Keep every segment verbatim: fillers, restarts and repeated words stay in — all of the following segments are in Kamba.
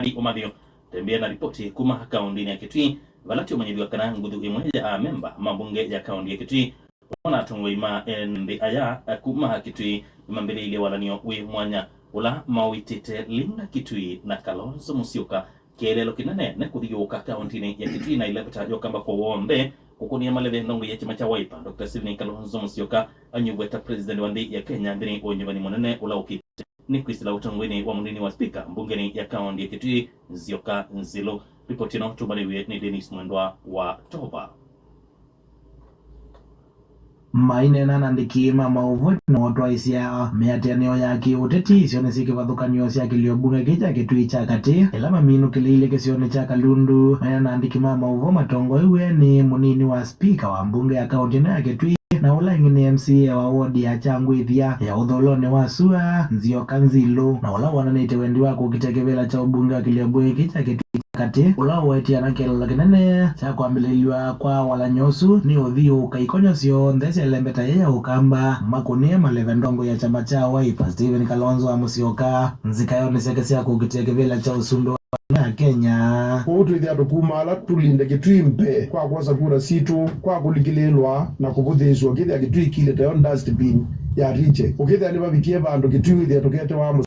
Nandi Ũmathio, tembea na ripoti kuma kaũndĩnĩ ya Kitui, vala tũũmanyĩthw'a kana nguthu ĩmwe ya amemba ma mbunge ya kaũndĩ ya Kitui, vamwe na atongoi ma ene nthĩ aya kuma Kitui, nĩmambĩlĩilye walan'yo wĩ mwanya ũla mawĩtĩte Linda Kitui na Kalonzo Musyoka. Kĩeleelo kĩnene nĩ kũthiũũka kaũntĩnĩ ya Kitui na ĩlembeta ya Ũkamba kwa w'onthe, kũkũnĩa maleve ndongoi ya kyama kya Wiper, Doctor Stephen Kalonzo Musyoka, anyuvwe ta president wa nthĩ ya Kenya nthĩnĩ wa ũnyuvani mũnene ũla ũkĩte, nĩ kwĩsĩla ũtongoinĩ wa mũnini wa spika mbungenĩ ya kaũntĩ ya Kitui, Nzioka Nzilu. Ripoti ĩno tũmbanĩw'e nĩ Dennis Mwendwa wa Tova. Maineena na andĩki ma maũvoo nĩmotwaĩsya mĩatĩanĩo ya kĩ-ũteti isionĩ syĩ kĩvathũkany'o sya kĩlio mbunge kĩĩ kya Kitui kya katĩ, ĩla maminũkĩlĩilye kĩsionĩ kya Kalundu. Maineena na andĩki ma maũvoo matongoew'e nĩ mũnini wa spika wa mbunge ya kaũntĩ ĩno ya Kitui, na ũla ĩngĩ nĩ M C A wa wodi ya Kyangwĩthya ya ũthũũlonĩ wa sua, Nzioka Nzilu, na ũla wonanĩtye wendi wa kũkitĩa kĩvĩla kya ũmbunge wa kĩlio mbunge kĩĩ kya Kitui kya katĩ, ũla ũwetie ana kĩeleelo kĩnene kya kwambĩlĩlw'a kwa walan'yo ũsu nĩ ũthiũũka ikonyo syonthe sya ĩlembeta yĩĩ ya Ũkamba, makũnĩe maleve ndongoi ya kyama kya Wiper, Stephen Kalonzo wa Musyoka, nzikaĩonĩ syake sya kũkitĩa kĩvĩla kya ũsumbĩ wa Kenya. Kwoou twĩthĩa tũkumaala tũlinde Kitui mbee kwa kwosa kura sitũ kwa kũlikĩlĩĩlwa na kũvũthĩĩsw'a. Ũkĩthĩa Kitui ĩkilye tayo dustbin ya reject. Ũkĩthĩa nĩvavikie vandũ Kitui wĩthĩe tũketewa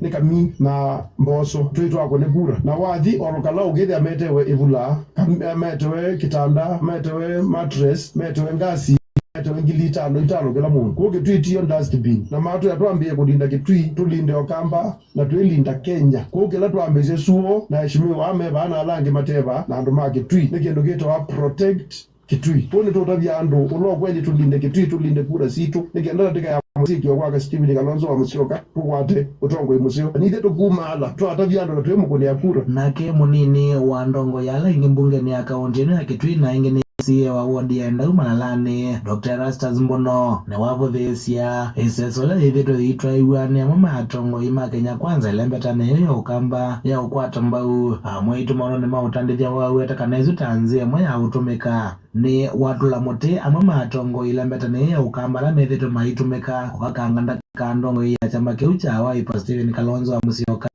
nĩ kamii na mboso twĩ twakũne kura. Na wathi olo kala ũkĩthĩa metewe ĩvula, kam-, metewe kĩtanda, metewe mattress, metewe ngasi, metewe ngili itano itano kĩla mũndũ. Kũu Kitui tiyo dustbin. Na matwĩa twambĩĩe kũlinda Kitui, tũlinde Ũkamba, na twĩlinda Kenya. Kũu kĩla twambĩĩsye suo na eshimiwa me vaa na ala angĩ mate vaa na andũ ma Kitui, nĩ kĩndũ kĩtawa protect Kitui. Kũu nĩtũũtavya andũ ũla ũkweli tũlinde Kitui, tũlinde kura sitũ, nĩ kenda ndatĩka ya mũsyĩkĩo kwaka Stephen Kalonzo wa Musyoka tũkwate ũtongoi mũseo. Na ithyĩ tũkumaala, twatavya andũ na twĩmũkũnĩa kura. Nake mũnini wa ndongoi ya ala ingĩ mbungenĩ ya kaũntĩ ĩno ya Kitui na ĩngĩ nĩ M C A wa wodi ya Endau Malalanĩ, Doctor Erastus Mbono, nĩwavũthĩĩsya ĩseso ĩla yĩthĩtwe yĩitwaĩw'a nĩ amwe ma atongoi ma Kenya Kwanza ĩlembetanĩ yĩu ya Ũkamba ya ũkwata mbau amwe ĩtũmaũnonĩ ma ũtandĩthya waweta kana ĩsu ta nzĩa ĩmwe ya ũtũmĩka. Nĩ watũla mũtĩ amwe ma atongoi ĩlembetanĩ yĩĩ ya Ũkamba ala methĩtwe maitũmĩka kũvakanga ndaka ndongoi ya kyama kĩu kya Wiper Stephen Kalonzo wa Musyoka.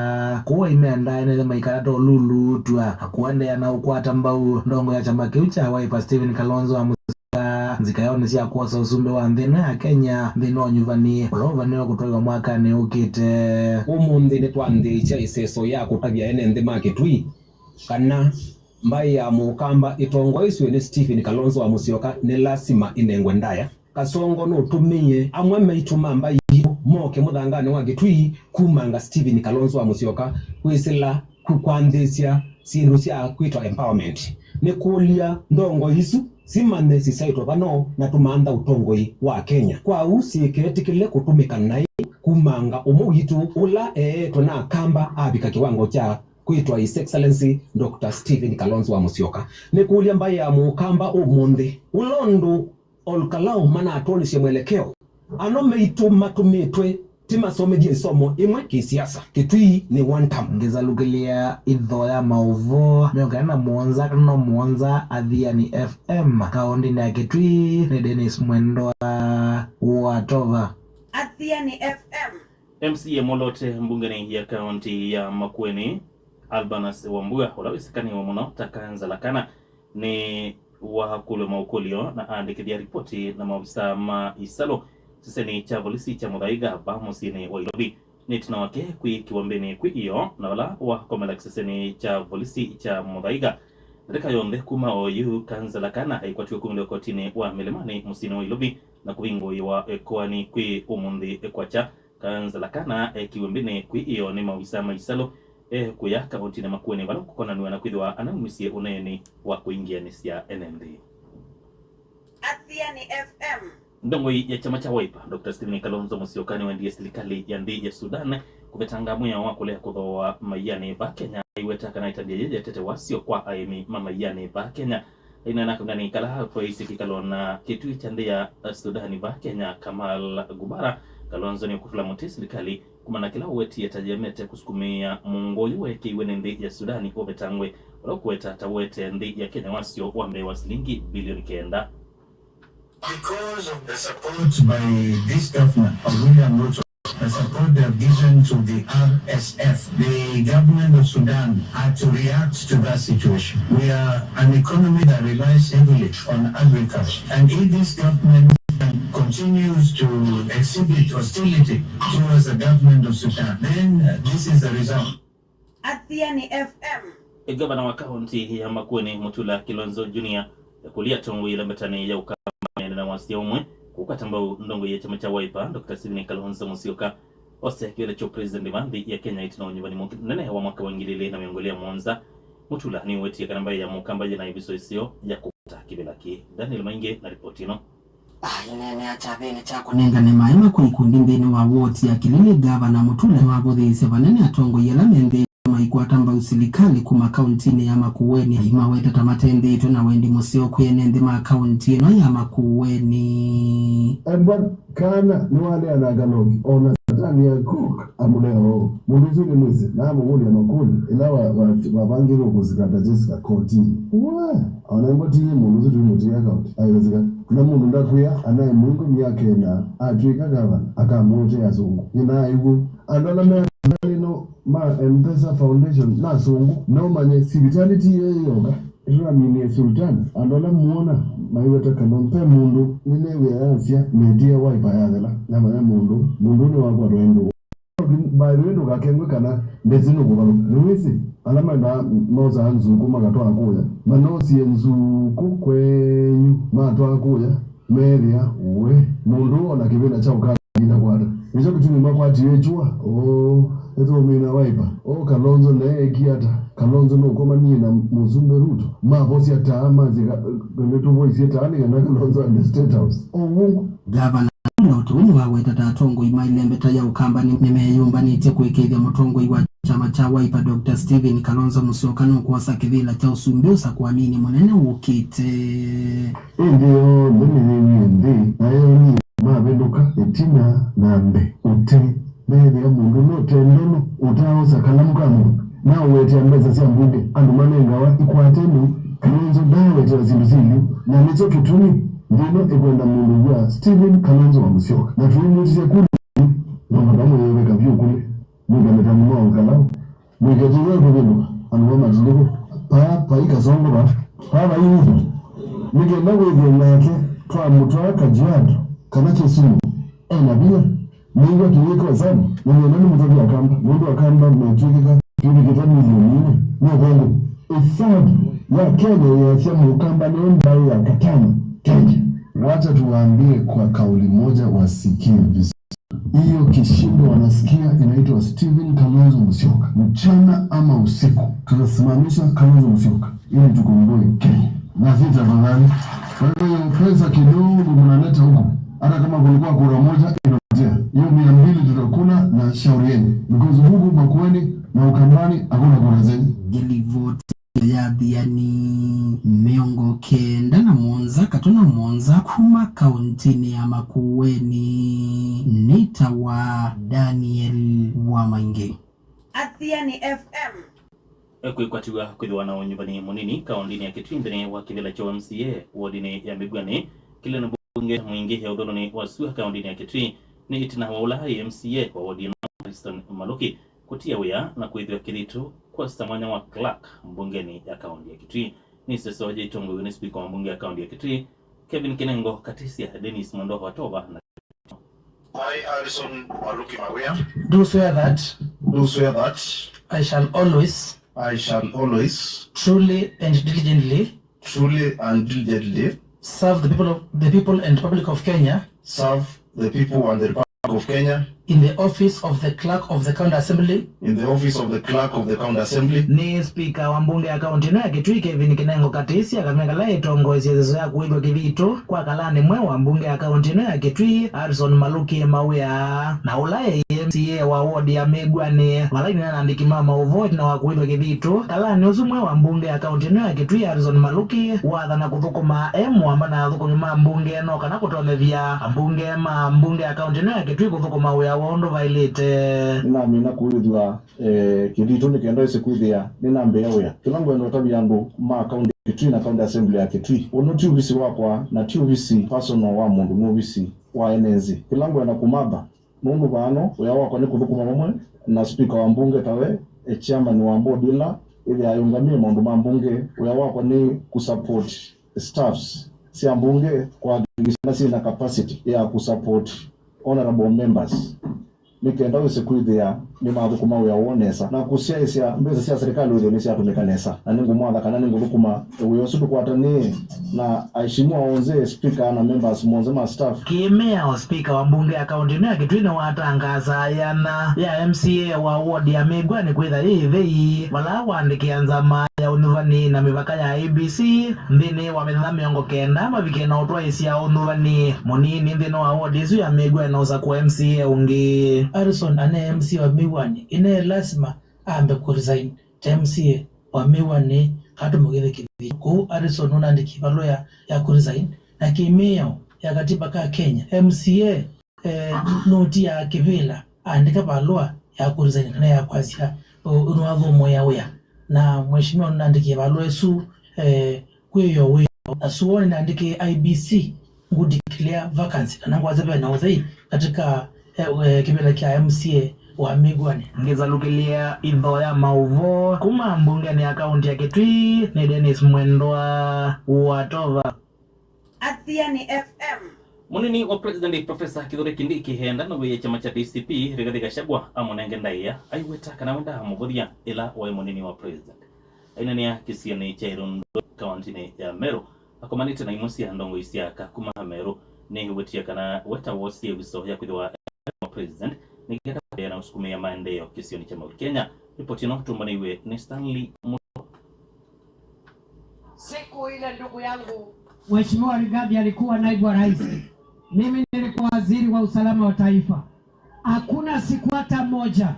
Kũu aimendae nĩthe maikala ta ũluluutw'a na kũendeea na ũkwata mbau ndongoi ya kyama kĩu kya Wiper Stephen Kalonzo wa Musyoka nzikaĩonĩ sya kwosa ũsumbĩ wa nthĩ ĩno ya Kenya nthĩnĩ wa ũnyuvani ũla ũvanĩwe kũtwaiwa mwakanĩ ũkĩte. Ũmũnthĩ nĩtwanthĩĩsya ĩseso ya kũtavya ene nthĩ ma Kitui kana mbaĩ ya Mũkamba ĩtongoesw'e nĩ Stephen Kalonzo wa Musyoka nĩ lasima ĩnengwe ndaĩa. Kasongo nũtũmĩie amwe maitũ ma mbaĩ yitũ moke mũthanganĩ wa Kitui kumanga Stephen Kalonzo wa Musyoka kwĩsĩla kũ-, kwanthĩsya syĩndũ sya kwĩtwa empowerment. Nĩkũlya ndongoi isu simanye sisaĩtwe vano na tũmantha ũtongoi wa Kenya. Kwa ũu syĩketĩkĩle kũtũmĩka naĩ kumanga ũmwe witũ ũla eetwe na Akamba avika kĩwango kya kwĩtwa His Excellency Doctor Stephen Kalonzo wa Musyoka. Nĩkũlya mbaĩ ya Mũkamba ũmũnthĩ, ũla ũndũ Ol Kalou manatwonisye mwelekeo, ano maitũ matũmĩtwe ti masomethye ĩsomo ĩmwe kĩsiasa. Kitui nĩ one term. Ngĩsalukĩlya itho ya maũvoo mĩongo ĩna na mũonza kana mũonza Athiani F M kaũndĩnĩ ya Kitui nĩ Dennis Mwendwa wa Tova. Athiani F M. M C A mũlote mbungenĩ ya kaũntĩ ya Makueni, Albanus Wambua, ũla wĩsĩkanĩwe mũno ta Kanzala Kana, nĩ wakũlw'a maũkũlyo na aandĩkĩthya ripoti na maovisaa ma isalũ kĩsesenĩ kya volisi kya Mũthaiga va mũsyĩnĩ wa Ilovi. Nĩ ĩtina wake kwĩkĩwa mbĩnĩ kwĩ ĩoo na vala wakomela kĩsesenĩ kya volisi kya Mũthaiga. Ndatĩka yonthe kuma oyu, Kanzala Kana aikwatiwe kumĩlwa kotinĩ wa Mĩlĩmanĩ mũsyĩnĩ wa Ilovi na kũvingũĩwa ĩkoani kwĩ ũmũnthĩ kwakya. Kanzala Kana ekiwe mbĩnĩ kwĩ ĩoo nĩ maovisaa ma isalũ e kũya kaũntĩnĩ Makueni vala ũkũkonanw'a na kwĩthĩwa anaumisye ũneeni wa kũingĩanĩsya ene nthĩ. Athiani F M. Ndongoi ya kyama kya Wiper, Doctor Stephen Kalonzo Musyoka nĩwendie silikalĩ ya nthĩ ya Sudan kũvetanga mwĩao wa kũlea kũthooa maianĩ va Kenya, aiweta kana ĩtambya yĩĩ yĩetete wasyo kwa aĩmi ma maianĩ va Kenya. Aineena kavindanĩ kala atwaĩĩsye kĩkalo na kĩtui kya nthĩ ya Sudan va Kenya, Kamal Gubara, Kalonzo nĩũkũtũla mũtĩ silikalĩ kumana na kĩla ũwetie ta yĩemete kũsukumĩĩa mũungo ũyũ weekĩiwe nĩ nthĩ ya Sudan ũvetangwe, ũla ũkũweta ta ũete nthĩ ya Kenya wasyo wa mbee wa silingi bilioni kenda. Because of the support by this government of William Ruto, The support they have given to the R S F, the government of Sudan had to react to that situation. We are an economy that relies heavily on agriculture, and if this government continues to exhibit hostility towards the government of Sudan, then, uh, this is the result. Athiani F M. Ngavana wa kaunti ya Makueni, Mutula Kilonzo Junior, ekũlya atongoi ala mbetanĩ ya ũkamba maende na wasya ũmwe kũkwata mbau ndongoi ya kyama kya Wiper, Doctor Stephen Kalonzo Musyoka, ose kĩvĩla kya president wa nthĩ ya Kenya ĩtina wa ũnyuvani mũnene wa mwaka wa ngili ilĩ na mĩongo ĩlĩ na mũonza. Mutula nĩwetie kana mbaĩ ya mũkamba yĩna ĩviso ĩseo ya kũkwata kĩvĩla kĩĩ. Daniel Maingi na ripoti ĩno. Aineenea kyathĩnĩ kya kũnengane maema kwa ikundi nthĩnĩ wa woti ya Kilili, Ngavana Mutula nĩwavũthĩĩsye vanene atongoi ala me nthĩnĩ wa maikwata mbau silikalĩ kuma kauntinĩ ya Makueni, aimaweta ta matendĩtwe na wendi mũseo kwĩ ene nthĩ ma kaunti ĩno ya Makueni. Embwa kana nĩwaleana Kaloki, ona Satani ya Cook amũlea ũũ. Mũndũ ũsu nĩ mwĩsĩ, na amũkũlya makũlyo ĩla wa- wa- wavangĩirwe kũsikata Jessica kotinĩ. We! Ona ĩmwe tiye mũndũ ũsu tũimũtia akaũti aĩvĩsĩka. Na mũndũ ndakwĩa anaĩ mũingo myaka ĩna atw'ĩka gavana akamũũtĩa asũngũ. Nyina aiw'ũ. Andũ ala me ĩno ma M-Pesa Foundation na asũngũ. No manye sivitalĩ ti yĩĩ yoka. Ĩtũraminie Sultan. Andũ ala muona maiweta kana ve mũndũ nĩneew'ĩa yasya metie Wiper yathela. Namanya mũndũ. Mũndũ nĩwakwatwa ĩndũ. By the way, ndũkakengwe kana ndesi nũkũvalũka. Nĩwĩsĩ, ala mendaa mosaa nzukũ makatwaa kũya, manosie nzukũ kwenyu matwaa kũya, meethĩa we mũndũ ũũ ona kĩvĩla kya ũkamba ndinakwata. Nĩkyo kĩtumi makwatie ĩkyũa. Oo, ĩtũũmina Wiper. Oo, Kalonzo naye ekie ata? Kalonzo nũkomanie na mũsumbĩ Ruto. Mavosya taa, masye ka- nĩtũvoisye taa nĩ kana Kalonzo aende State House. O wongo. Ngavana Mutula ũtũu nĩwaweta ta atongoi maĩle mbeta ya ũkamba nĩ- nĩmeyũmbanĩtye kũĩkĩĩthya mũtongoi wa kyama kya Wiper, Doctor Stephen Kalonzo Musyoka nũkwosa kĩvĩla kya ũsumbĩ ũsakũaninĩ mũnene wũkĩte. Ĩndĩ yonthe nĩyĩwie nthĩ, na yoonie mavĩndũka ĩtina na mbee ũte. Meethĩa mũndũ no te ndono ũtaaosa kalamu ka mũndũ, na ũwetea mbesa sya mbunge andũ manengawa ikwatene. Kalonzo ndaawetela syĩndũ syĩlyu, na nĩkyo kĩtumi nthĩ ĩno ĩkwenda mũndũ wĩw'a Stephen Kalonzo wa Musyoka. Na tũimwĩtĩsya kula no namba mwĩyĩveka vyũ kũlĩ mwĩkalĩkanĩ mwa ũkalau. Mwĩketĩwe kũvĩndũka andũ ma matindĩko. Paa pai kasongo va, paa vai witho. Nĩ kenda wĩthĩe nake twamũtwaa Kajiado kana Kisumu ena vinya. Nĩw'a kĩwĩko Sam, na nyenda nĩmũtavye Akamba, nũndũ Akamba metw'ĩkĩka twĩvikĩte milioni inya nĩ ũvũngũ. Ĩsavu ya Kenya yĩasya Mũkamba nĩwe mbaĩ ya katano Kenya. Wacha tuwaambie kwa kauli moja wasikie vizuri. Hiyo kishindo wanasikia inaitwa Stephen Kalonzo Musyoka. Mchana ama usiku, tutasimamisha Kalonzo Musyoka ili tukomboe Kenya. Na si tafadhali. Kwa hivyo hiyo pesa kidogo mnaleta huku, hata kama kulikuwa kura moja inapotea, hiyo mia mbili tutakula na shauri yenu, because huku Makueni na Ukambani hakuna kura zenyu. Ngelivoti ya Athiani mĩongo kenda na mũonza katũ na mũonza kuma kauntinĩ ya Makueni. Nĩtawa Daniel Wamaingĩ. Athiani F M. Kwĩkwatĩw'a kwĩthĩwa na ũnyuvani mũnini kaũndĩnĩ ya Kitui nthĩnĩ wa kĩvĩla kya M C A wodinĩ ya Mĩguanĩ, kĩlĩonĩ mbunge mwingĩ ya ũthũlũnĩ wa sua kaũndĩnĩ ya Kitui, nĩ ĩtina wa ũla aĩ M C A wa wodi ĩno, Harrison Maluki, kũtia wĩa na kwĩthĩwa kĩthitũ kwosa mwanya wa clerk mbungenĩ ya kaũndĩ ya Kitui. Nĩ ĩseso ya itongoew'e nĩ spika wa mbunge ya kaũndĩ ya Kitui, Kevin Kinengo, Katisya, Dennis Mwendwa Watova na I, Harrison Maluki Mawia, do swear that do swear that I shall always I shall always truly and diligently truly and diligently serve the people of the people and Republic of Kenya serve the people and the Republic of Kenya in the office of the Clerk of the County Assembly. In the office of the Clerk of the County Assembly. Nĩ spika wa mbunge ya kaũntĩ ĩno ya Kitui, Kevin Kinengo Katisya, kamya kala ĩtongoesya ĩseso ya kũĩthw'a kĩthitũ kwa kalanĩ mweũ wa mbunge ya kaũntĩ ĩno ya Kitui, Harrison Maluki Mawia, na ũla eĩ M C A wa wodi ya Mĩguanĩ, vala inena na andĩki ma maũvoo ĩtina wa kũĩthw'a kĩthitũ kalanĩ ũsu mweũ wa mbunge ya kaũntĩ ĩno ya Kitui, Harrison Maluki, wathana kũthũkũma e mũamba na athũkũmi ma mbunge no kana kũtonyethya ambunge ma mbunge ya kaũntĩ ĩno ya Kitui kũthũkũma wĩa woo ũndũ vaĩlĩte. Nĩnamina kũĩthw'a, eh, kĩthitũ nĩ kenda ĩse kwĩthĩa nĩnambĩĩa wĩa. Kĩla ngwenda ũtavya andũ ma kaũntĩ ya Kitui na County Assembly ya Kitui, ũno ti ovisi wakwa na ti ovisi personal wa mũndũ, nĩ ovisi wa ene nzĩ. Kĩla ngwenda kũmatha Nũndũ vano, wĩa wakwa nĩ kũthũkũma vamwe na spika wa mbunge tawe, e chairman wa board ĩla ĩthĩaa yũngamĩe maũndũ ma mbunge. Wĩa wakwa nĩ kũsupport staffs sya mbunge, kwakikisha syĩna capacity ya kũsupport honorable members, nĩ kenda wĩse kwĩthĩa nĩmathũkũma wĩa woo nesa na kũsyaĩĩsya mbesa sya serikali wĩthĩe nĩsyatũmĩka nesa. Na nĩngũmwatha kana nĩngũthũkũma wĩa ũsu ndũkwatanĩe na aheshimiwa onthe, spika na members monthe ma staff. Kĩmĩao, spika wa mbunge ya kaũntĩ ĩno ya Kitui nĩwatangaasa yanya ya M C A wa ward ya Mĩw'anĩ kwĩtha yĩ ĩthei, vala waandĩkĩa nzama ya ũnyuvani na mĩvaka ya A B C nthĩnĩ wa mĩthenya mĩongo kenda mavike na ũtwaĩĩsya ũnyuvani mũnini nthĩnĩ wa ward ĩsu ya Mĩw'anĩ na ũsakũa M C A ũngĩ. Harrison ane M C A wa Mĩw'anĩ, ĩne lasima ambe kũ resign ta M C A wa Mĩw'anĩ, atũmũkĩthe kĩvĩla. Kwoou Harrison nũnandĩkie valũa ya, ya kũ resign, na kĩmĩao ya katiba ka Kenya, M C A eh, nũtiaa kĩvĩla aandĩka valũa ya kũ resign kana ya kwasya, ũ-, nĩwathũmũĩa wĩa. Na mheshimiwa nũnandĩkie valũa ĩsu, eh, kwĩyoo wĩoo. Na suoni naandĩkĩe I B C ngũ declare vacancy kana ngwasya vena ũthei katika, eh, eh, kĩvĩla kya M C A wa Mĩw'anĩ. Ngĩsalukĩlya itho ya maũvoo kuma mbungeni ya kaunti ya Kitui nĩ Dennis Mwendwa wa Tova. Athiani F M. Mũnini wa President Professor Kithure Kindiki eenda na wĩya kyama kya D C P, Rigathi Gachagua amũnenge ndaĩa, aiweta kana wendaa mũvũthya ĩla waĩ mũnini wa President. Aineenea kĩsionĩ kya Irundu, kauntinĩ ya Meru, akomanĩte na imwe sya ndongoi sya aka kuma Meru, nĩ wĩtie kana weta woo syĩ ĩvuso ya kwĩthĩwa wa President nĩ kenda kũendeea na ũsukumĩa maendeeo kĩsionĩ kya Mount Kenya. Ripoti ĩno tũmbanĩiw'e nĩ Stanley Muto. Siku ile, ndugu yangu, Mheshimiwa Rigathi alikuwa naibu wa rais, mimi nilikuwa waziri wa usalama wa taifa. Hakuna siku hata moja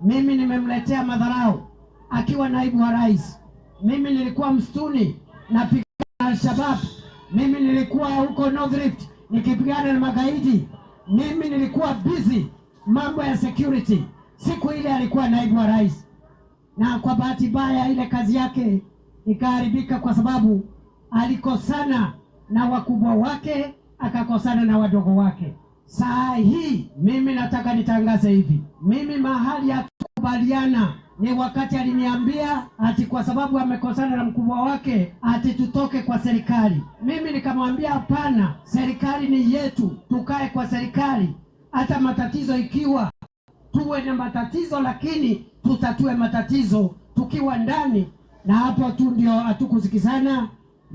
mimi nimemletea madharau akiwa naibu wa rais. Mimi nilikuwa msituni napigana na Al-Shabaab. Mimi nilikuwa huko North Rift nikipigana na magaidi. Mimi nilikuwa busy mambo ya security. Siku ile alikuwa naibu wa rais. Na kwa bahati mbaya, ile kazi yake ikaharibika kwa sababu alikosana na wakubwa wake, akakosana na wadogo wake. Saa hii mimi nataka nitangaze hivi, mimi mahali hatukubaliana ni wakati aliniambia ati kwa sababu amekosana na mkubwa wake ati tutoke kwa serikali. Mimi nikamwambia, hapana, serikali ni yetu, tukae kwa serikali, hata matatizo ikiwa tuwe na matatizo, lakini tutatue matatizo tukiwa ndani. Na hapo tu ndio hatukusikizana,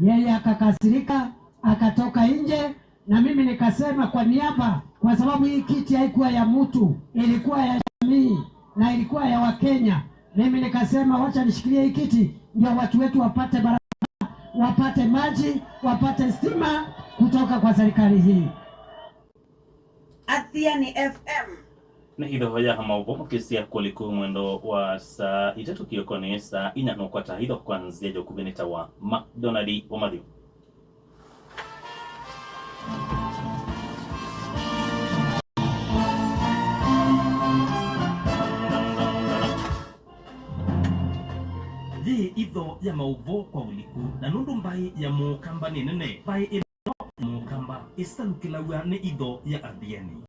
yeye akakasirika, akatoka nje, na mimi nikasema kwa niaba, kwa sababu hii kiti haikuwa ya mtu, ilikuwa ya jamii na ilikuwa ya Wakenya. Mimi nikasema, wacha nishikilie hii kiti ndio watu wetu wapate barabara, wapate maji, wapate stima kutoka kwa serikali hii. Athiani F M. Nĩ itho ya maũvoo mũkĩsya kũliku mwendo wa saa itatũ kĩokonĩ, saa inya nũkwata itho kwa nzĩa ya ũkuvĩ nĩ ta wa McDonald Ũmathio. Yĩ itho ya maũvoo kwa ũliku, na nũndũ mbaĩ ya mũkamba nĩ nene, mbaĩ ĩno mũkamba ĩsalukĩlaw'a nĩ itho ya Athiani.